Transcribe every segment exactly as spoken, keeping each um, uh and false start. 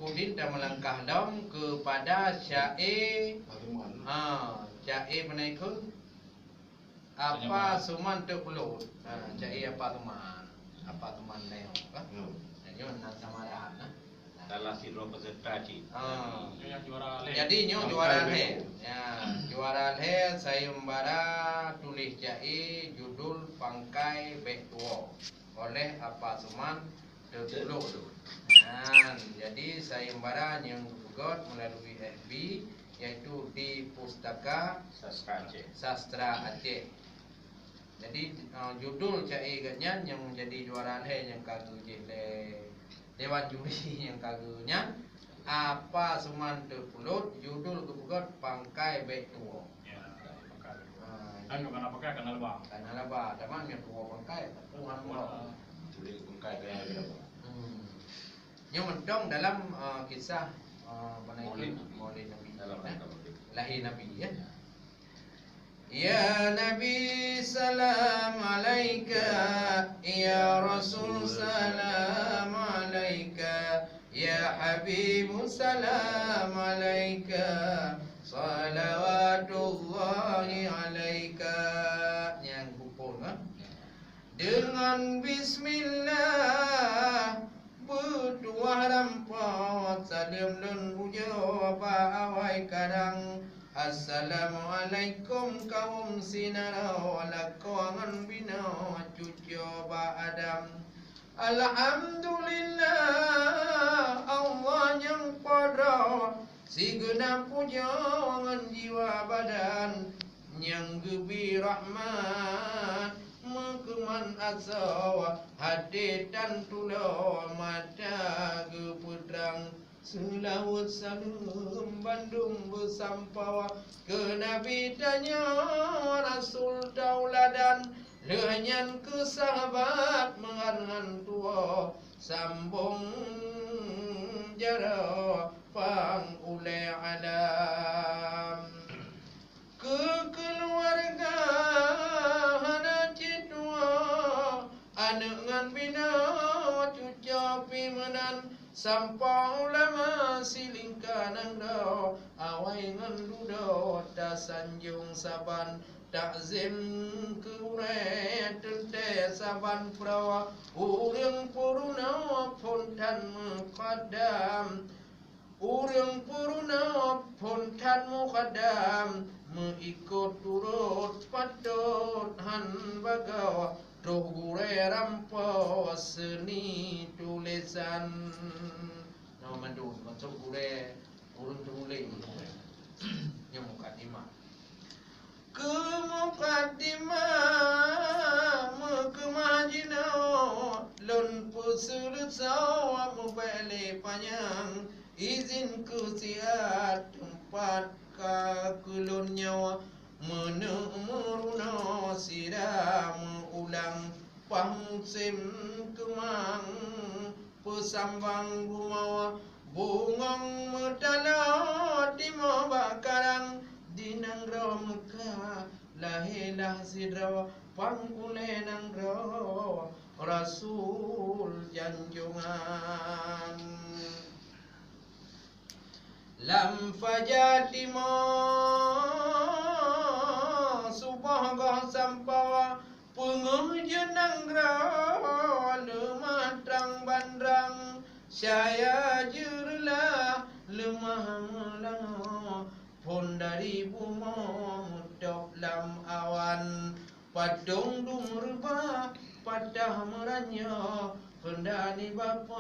Kemudian tameulangkah lom keupada syaé, ha, syaé peunaikheun Apa Suman Teuk Pulot. Ha, syaé Apa Suman. Apa Suman Teuk, ha? Hmm. Dan nyoe na sama dah, ha? Salah sidroe peserta cit. Ha. Jadi nyoe juara lhèe. Ya, juara lhèe sayeumbara tuléh syaé judul Pangkai Bèk Tuwoe oleh Apa Suman Teuk Pulot. Nyan, jadi sayeumbara nyang geupeugöt meulalu F B, yaitu di Pustaka Sastra Aceh. Sastra Aceh. Jadi, eh, judul syaé geuh nyan nyang jadi juara lhèe nyang ka geujih lé dewan juri nyang ka geuh nyan, Apa Suman Teuk Pulot, judul geupeugöt Pangkai Bèk Tuwoe. Ya, pangkai. Ha, kan bukan apa kan, kana laba. Kana laba, teuma nyang tuwoe pangkai, tapi bukan tuwoe. Tuléh pangkai ka laba. Hmm. Nyoe mantong dalam, eh, kisah, eh, apa nama itu? Maulid Nabi. Maulid Nabi. Dalam rangka maulid. Lahé Nabi, ya. Ya. Ya Nabi, salam alaika. Ya Rasul, salam alaika. Ya Habib, salam alaika. Salawatullahi alaika. Nyang bukon, ha? Deungon bismillah, beutuwah rampo, saleuem lôn pujoe bak awai kadang. Assalamualaikum kawöm sinaro, lakoe ngon binoe cucoe bak Adam. Alhamdulillah, Allah nyang po droe, sigeunap pujoe ngon jiwa badan, nyang geubri rahmat, meukeumang asoe, até tan tuloe, mata geupeutrang. Seulaweuet saleuem bandum beusampoe keu Nabi tanyoe, Rasul tauladan, lheueh nyan keu sahabat meungan ngon tuwoe, sambong jaroe pang ulèe alam. Keu keuluwarga hana cit tuwoe, aneuk ngon binoe, cucoe pih meunan, sampoe ulama silingka nanggroe, awai ngon dudoe tasanjong saban, takzim keu ureueng teuntèe saban peurawah, ureueng peurunoe phon that meukaddam. Ureueng peurunoe phon that mukadam, meuikot turot patot han bagoe, troh gurèe rampoe seuni tulésan. Nyoe mandum maksud gurèe ureueng teumuléng. Nyoe mukadimah. Keu mukadimah meukeumah jinoe, lôn peuseuleusoe mubèk lé panyang, izin keu siat teumpat ka keu lôn nyoe, meuneuk meurunoe sira meu-ulang, paih musém keumang peusambang bumoe, bungöng meutaloe timoh bak karang, di nanggroe Meukah lahé lah sidroe, pang ulèe nanggroe Rasul janjongan. Lam faja timoh suboh goh sampoe, peungeuh jeuet nanggroe leumah trang bandrang, syaya jeuet reulah leumah meulangoe, phon dari bumoe meutôb lam awan. Padong dum reubah patah meuranyoe, heunda nibak po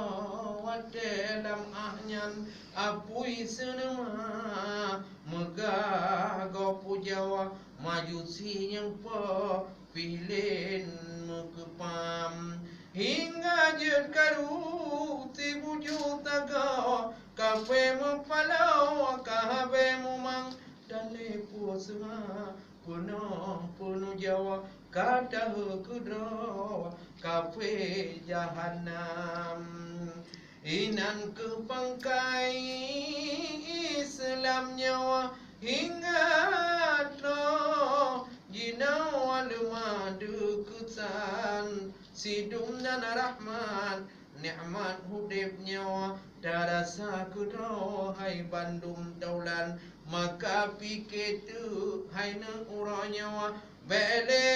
watèe lam ah nyan, apui seuneuma meugah gob pujoe, majusi nyang po pih lén meukeupam. Hingga jeuet karu sibuju tagoe, kafé meupaloe ka habéh mumang, dan lé peue seunga peunoh peunujoe, ka taheu keudroe kafé jahanam. Inan keuh pangkai Islam nyoe hingga troh jinoe leumah deukeusan, sidum nan rahmat nikmat udép nyoe Tarasa keudroe hai bandum taulan, maka pike teuk hai neueng uroe nyoe, bèk lé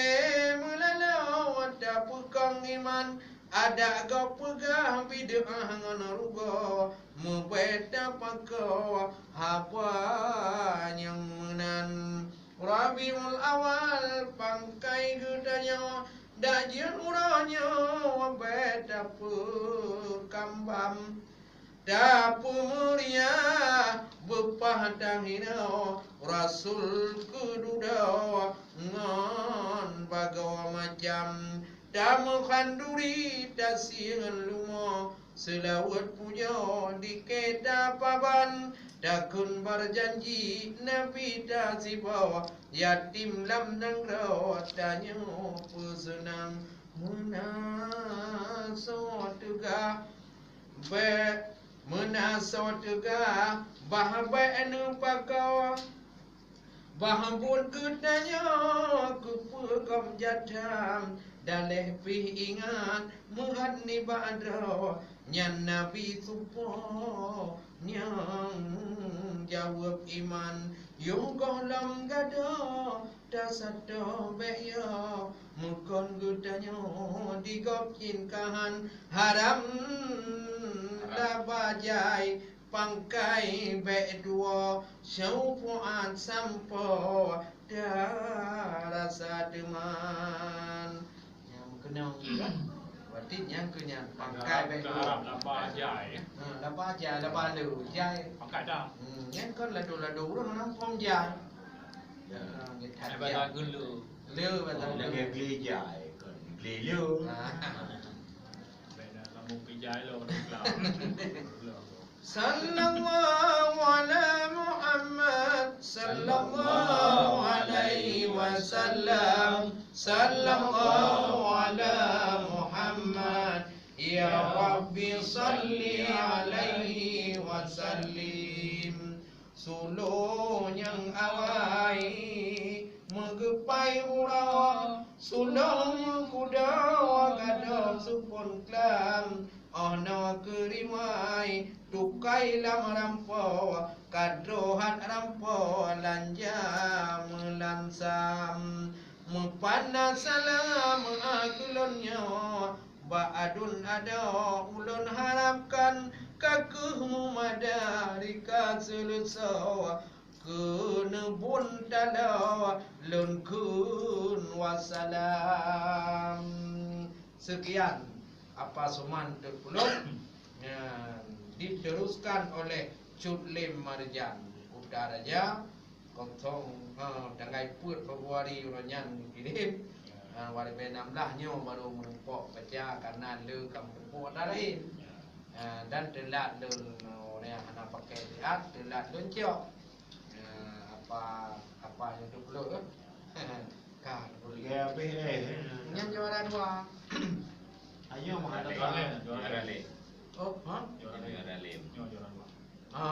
meulaloe tapeukong iman, adak gob peugah bid'ah ngon rugoe, meubèk tapakoe haba nyang meunan. Rabiul Awal pangkai geutanyoe, dak jeuet uroe nyoe bèk tapeukambam. Tapeumeuria beupah tahinoe, Rasul keududoe ngon bagoe macam. Tameukhanduri tasie ngon lumoe, seulaweuet pujoe di keu tapaban. Takheun beujanji Nabi tasiboh, yatim lam nanggroe tanyoe peuseunang. Meunasoe teuga bèk, meunasoe teuga bah bèk neupakoe. Bah buet geutanyoe keupeue gob jadam, daleh pih ingat meuhat nibak droe. Nyan Nabi supo nyang jaweueb iman, yoh gohlom gadôh tasato bèk yo. Meukon geutanyoe di gob cit kahan, haram laba jai pangkai bèk tuwoe, syeufuat sampoe tarasa teuman. Nyang meukeunong kan? Berarti nyang keu nyan pangkai bèk tuwoe. Laba jai. Ha, laba jai, laba le jai. Pangkai dah. Hmm, nyan kan lado-lado ureueng nang phom jai. Ya. Ha, nyan that jai. Le batang le. Lagèe gle jai, kan gle le. Ha. Beda kamu pijai lo, lo. Sallallahu ala Muhammad, sallallahu alaihi wasallam, sallallahu ala Muhammad, ya Rabbi salli alaihi wasallim. Sulo nyang awai meugeupai uroe, sulo meukudo gadôh supon klam, oh noe keurimai tukai lam rampoe, kadroe hat rampoe lanja meulan sam. Meupanas salam ulôn nyoe, bak aduen adoe ulôn harapkan ka kheueh meumada rika seuleusoe, keuneubon taloe lôn kheun wassalam. Sekian apa suman teupulom, eh, diteruskan oleh Cut Lem Marjan Kuta Raja. Kosong, ha, tanggai peuet Februari uroe nyan kirém. Ha, dua ribu enam belas nyoe baru meurumpok baca karena le ka meurumpok dah laén. Ha, dan teulat lôn, ureueng hana pakai siat, teulat lôn cok. Ha, apa, apa nyang tu perlu ke? Ka perlu. Ya, habis, eh. Nyan juara dua. Ayo, mah ada juara lé, juara lé. Oh, ha? Juara lé. Juara lé. Nyoe juara dua. Ha.